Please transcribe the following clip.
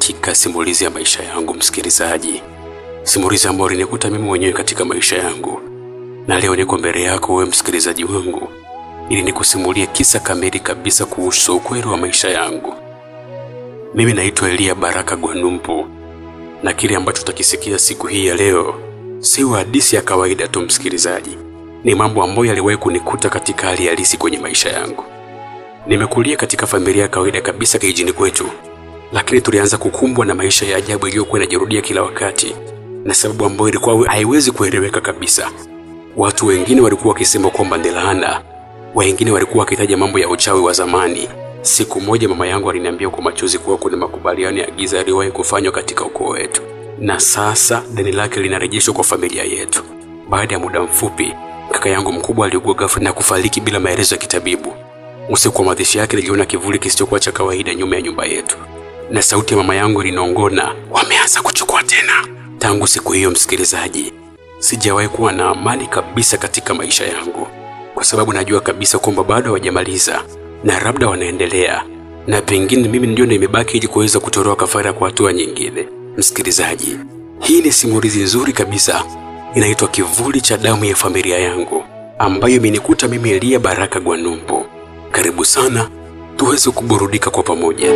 Katika simulizi ya maisha yangu msikilizaji, simulizi ambayo ilinikuta mimi mwenyewe katika maisha yangu, na leo niko mbele yako wewe msikilizaji wangu ili nikusimulie kisa kamili kabisa kuhusu ukweli wa maisha yangu. Mimi naitwa Elia Baraka Gwanumpu, na kile ambacho utakisikia siku hii ya leo si hadithi ya kawaida tu msikilizaji, ni mambo ambayo yaliwahi kunikuta katika hali halisi kwenye maisha yangu. Nimekulia katika familia ya kawaida kabisa kijijini kwetu, lakini tulianza kukumbwa na maisha ya ajabu iliyokuwa inajirudia kila wakati, na sababu ambayo ilikuwa haiwezi kueleweka kabisa. Watu wengine walikuwa wakisema kwamba ni laana, wengine walikuwa wakitaja mambo ya uchawi wa zamani. Siku moja mama yangu aliniambia kwa machozi kuwa kuna makubaliano ya giza yaliyowahi kufanywa katika ukoo wetu, na sasa deni lake linarejeshwa kwa familia yetu. Baada ya muda mfupi, kaka yangu mkubwa aliugua ghafla na kufariki bila maelezo ya kitabibu. Usiku wa mazishi yake niliona kivuli kisichokuwa cha kawaida nyuma ya nyumba yetu, na sauti ya mama yangu ilinong'ona, wameanza kuchukua tena. Tangu siku hiyo, msikilizaji, sijawahi kuwa na amani kabisa katika maisha yangu, kwa sababu najua kabisa kwamba bado hawajamaliza na labda wanaendelea, na pengine mimi ndio nimebaki ili kuweza kutolewa kafara kwa hatua nyingine. Msikilizaji, hii ni simulizi nzuri kabisa, inaitwa Kivuli cha Damu ya Familia Yangu, ambayo imenikuta mimi Elia Baraka Gwanumpu. Karibu sana tuweze kuburudika kwa pamoja.